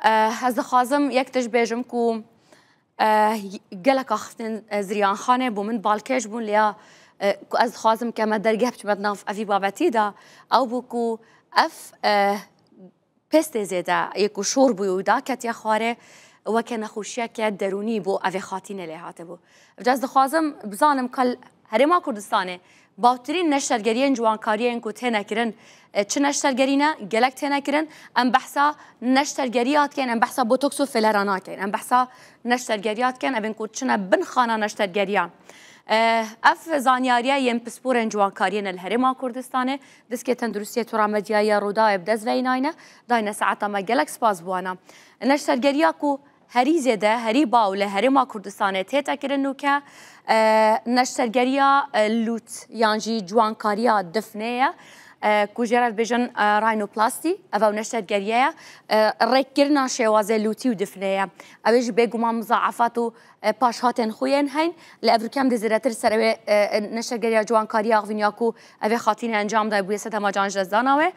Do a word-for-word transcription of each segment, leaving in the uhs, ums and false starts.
Eh, ez dixwazim yek tişt bêjim ku, eh, gelek axiftin, eh, ziriyanxanê bo min balkêş bûn, lêya, eh, ku ez dixwazim ke me dergeh biçime di nav evî babetî de, ew bû ku ev, eh, pêstê zêde yê ku şor bû û daketiye xwarê, weke nexweşiyeke derûnî bo evê xatînê lê hatibû. Evca ez dixwazim bizanim ka li Herêma Kurdistanê bawtirîn neştergeriyên ciwankariyên ku têne kirin, e, çi neştergerî ne, gelek têne kirin. Em behsa neştergeriya dikin, em behsa botoks û filera nakin. Em behsa neştergeriya dikin, evên ku çine bin xana neştergeriyan. E, ev zanyariya yên pisporên ciwankariyê ne li Herêma Kurdistanê. Diskê Tenduristiyê Tora Medyayê ya Rûdawê bi dest ve înayne, dayne saeta me, gelek spas bi wana. Neştergeriya ku herî zêde, herî baw li Herêma Kurdistanê tête kirin nûke, e, neştergeriya, e, lût yan jî ciwankariya difnê ye, e, ku jê re dibêjin, e, rhinoplasty, ev ew neştergeriye ye, e, rêkkirina şêwazê lûtî û difnê ye. Ew ê ji bêguman mizaafat û, e, paşhatên xwe yên heyn. Li ev rûkem de zêdetir ser ew ê, e, neştergeriya ciwankariya axivîn ya ku ev ê xatîne encam daye bûye sedema can ji destdana wê.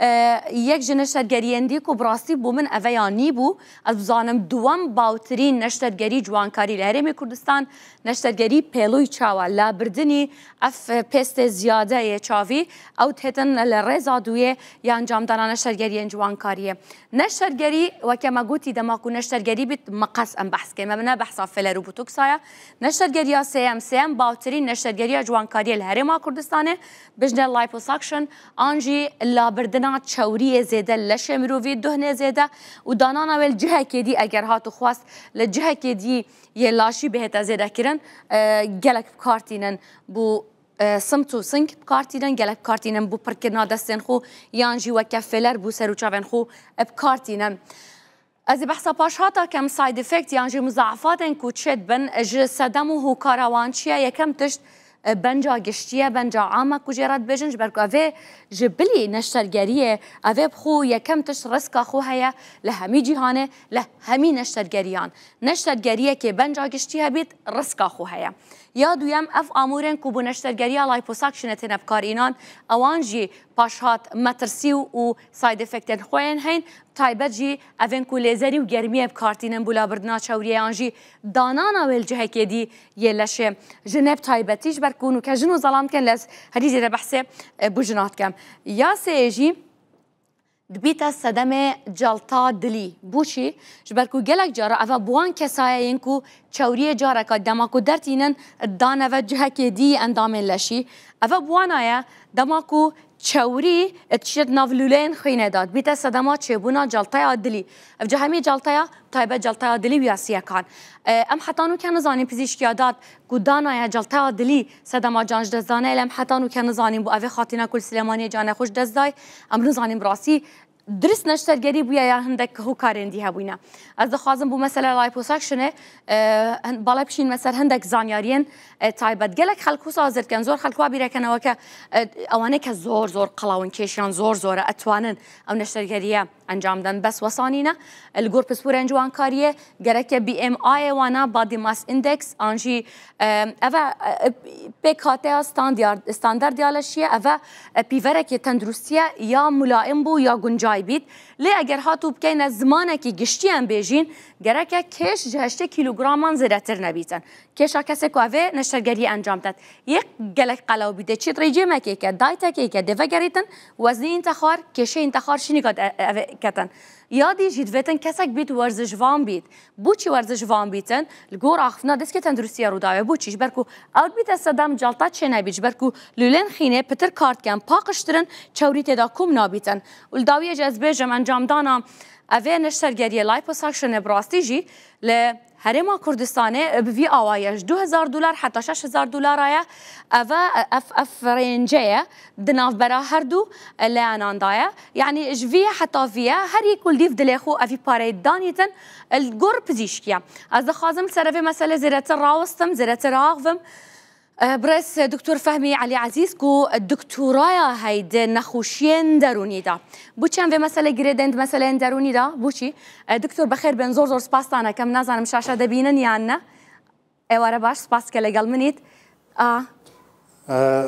E, yek ji neştergeriyên dî ku bi rastî bo min eveya nî bû, ez bizanim duwem bawtirîn neştergerî ciwankarî li Herêmê Kurdistan, neştergerî pêlûyî çawa, labirdinî, ev pêstê ziyade yê çavî, ew dihêtin li rêza dûyê ya encamdana neştergeriyên ciwankariyê. Neştergerî, weke me gotî, dema ku neştergerî bît, meqes em behs kê, me ne behsa filer û botoksa ye. Neştergeriya sêyem, sêyem bawtirîn neştergeriya ciwankariyê li Herêma Kurdistanê, bijne liposuction, an jî labirdina çewriyê zêde li leşê mirovî, duhnê zêde û danana wê li cihekê dî, eger hat û xwest li cihekê dî yê laşî bihête zêdekirin, e, gelek bi kar tînin. Bo, e, simt û sing bi kar tînin, gelek bi kar tînin bo pirkirina destên xwe, yan jî weke fêler bo ser û çavên xwe bi kar tînin. Ez ê behsa paşhata kem, side effect yan jî muzaafatên ku çêdibin, ji sedem û hokara wan çi ye? Yekem tişt, e, benca giştî ye, benca am e ku jê re dibêjin, ji ber ku ev ê ji bilî neştergeriyê, ev ê bi xwe yekem tişt riska xwe heye li hemî cîhanê, li hemî neştergeriyan. Neştergeriyekê benca giştî hebît, riska xwe heye. Ya duyem, ev amûrên ku bo neştergeriya liposuctionê têne bikar înan, ewan jî paşhat metirsî û side effectên xwe yên heyn, taybet jî evên ku lêzerî û germiyê bi kar tînin bo labirdina çewriyê yan jî danana wê li cihekê dî yê leşê jinê bi taybetî, ji ber ku nûke jin û zelam dikin, lez herî zêde behsê, e, bo jina dikim. Ya sêyê jî dibîte sedemê celta dilî. Bo çi? Ji ber ku gelek cara eva bi wan kesayê yên ku çewriyê careka dema ku dertînin, dane ve cihekê dî endamên leşî. Eva bi wana ye, dema ku çewrî, e, diçîte di nav lûleyên xwînê de, dibîte sedema çêbûna celtaya dilî. Ev cihemî celtaya taybet, celtaya dilî û ya siyekan. E, em heta nûke nizanîn, pizîşkiya dat ku danaya celtaya dilî sedema can ji dest dane, lê em heta nûke nizanîn bo evê xatîna ku li Silêmaniyê canê xwe ji dest dayî. Em nizanîn bi rastî dirist neştergerî bûye ya hindek hokarên dî hebûyne. Ez dixwazim bo mesele liposuctionê, e, hin-, bala bişînime ser hindek zanyariyên, e, taybet. Gelek xelk wisa zir dikin, zor xelk wa bîre kene weke, e, ewanê ke zor zor qelaw in, kêşiyan zor zor e, etwanin ew neştergeriye encam den, bes wesa nîne. Li gor pisporên ciwankariyê gereke B M I ê wana, body mass index, an jî, e, eve, e, pêkhateya standard, standard ya leşî ye, eve, e, pîverekê tenduristî ye, ya mulaim bû ya guncay bît. Lê eger hatû bikeyne zimanekî giştî em bêjîn, gereke kêş ji heştê kîlograman zêdetir nebîtin. Kêşa kesê ku evê neştergeriyê encam ded, yê gelek qelew bî, dê çît rêcêmekê ke, daytekê ke, dê vegerîtin, weznê în te xwar, kêşê în te xwar şînîka de eve ketin. Ya dî jî divêtin kesek bît werzişvan bît. Bo çi werzişvan bîtin? Li gor axiftina deskê tenduristiya Rûdawê. Bo çi? Ji ber ku ew dibîte sedem celta çênebît, ji ber ku lûlên xînê pitir kar dikin, paqijtir in, çewrî tê de kom nabîtin. Û li dawiyê jî ez bêjim, encamdana evê neştergeriyê liposuctionê bi rastî jî li Herêma Kurdistanê bi vî awayî ye, ji du hezar dolar heta şeş hezar dolara ye. Eve, ev, ev rênce ye, di navbera her du leyanan de ye. Yanî ji vî ye heta vî ye, her yek ku li dîv dilê xwe evî pareyê danîtin, li gor pizîşkî ye. Ez dixwazim li ser vê meselê zêdetir rawestim, zêdetir axivim. Eh, birêz Doktor Fehmî Elî Ezîz ku doktoraya hey di nexweşiyên derûnî de. Bo çi em vê meselê girêdên di meseleyên derûnî de? Bo çi? Eh, doktor, bi xêr bin, zor zor spas tane kem. Nazanim şaşa dibînin yan ne? Êware baş, spas ke legel min ît. A. Eh,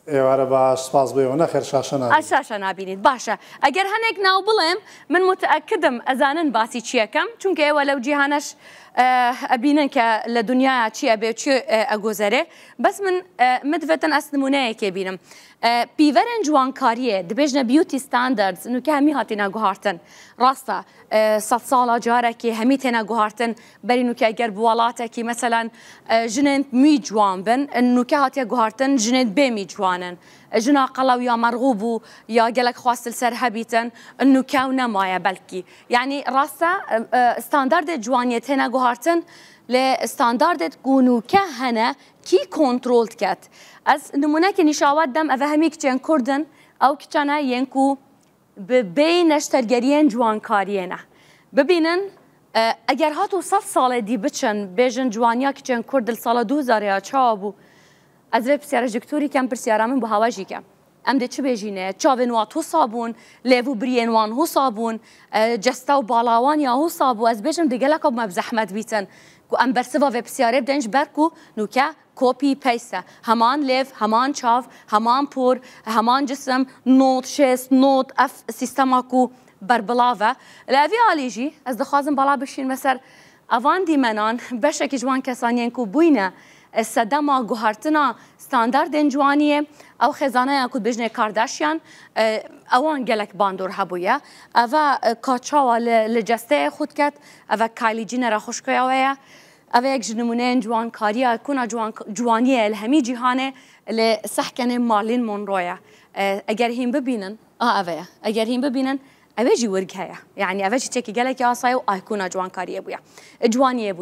Êware baş, spas bû, nexêr, şaşe nabî. Ez şaşe nabînît. Baş e. Eger hinek nav bilêm, min muteekidim, ez zanin basî çi yekem. Çunke êwe lew cîhaneş, e, ebînin ke li dinyaya çi ebe, çi, e, egozere. Bes min, e, min divêtin ez nimûneyekê bînim. E, pîverên ciwankariyê, dibêjne beauty standards, nûke hemî hatine guhartin. Rast e, e, sed sala carekê hemî têne guhartin. Berî nûke eger bi welatekî, meselen, e, jinên mî ciwan bin, e, nûke hatiye guhartin jinên bê mî ciwan in. E, jina qelew ya mergû bû, ya gelek xwest li ser hebîtin, nûke ew nemaye belkî. Yanî rast e, e, standardê ciwaniyê têne guhartin, lê standardê ku nûke hene, kî kontrol diket? Ez nimûnekê nîşa we didem, ev hemî kiçên Kurd in, ew kiçe ne yên ku bi bêyî neştergeriyên ciwankariyê ne. Bibînin, e, eger hatu sed salê dî biçin, bêjin ciwaniya kiçên Kurd li sala du hezar ya çawa bû? Ez vê pisyara ji doktorî kem, pisyara min bi hawa jî kem. Em dê çi bêjîne? Çavên wan husa bûn, lêv û biriyên wan husa bûn, e, ceste û bala wan ya husa bû. Ez bêjim, di gelek me bi zehmet bîtin ku em bersiva vê pisyarê bidin, ji ber ku nûke copy paste e. Heman lêv, heman çav, heman por, heman cisim, nod, şêst, nod, ev sîstema ku berbilav e. Li evî alî jî ez dixwazim bala bişînme ser evan dîmenan, beşekî ji wan kesan yên ku bûyne, e, sedema guhartina standardên ciwaniyê, ew xêzaneya ku dibêjinê Kardashian, e, ewan gelek bandor hebûye. Eve, e, ka çawa li, li cesteyê xwe diket, eve Kylie Jenner e xwişkoya we ye. Ev e yek ji nimûneyên ciwankariya, kuna ciwan-, ciwaniyê li hemî cîhanê, li sehkenê Marilyn Monroe ye. E, eger hîn bibînin, a ev e ye. Eger hîn bibînin, ev ê jî wirg heye. Yanî ev e jî çekî gelekî asa ye û ikona ciwankariyê bûye. Ciwaniyê bûye.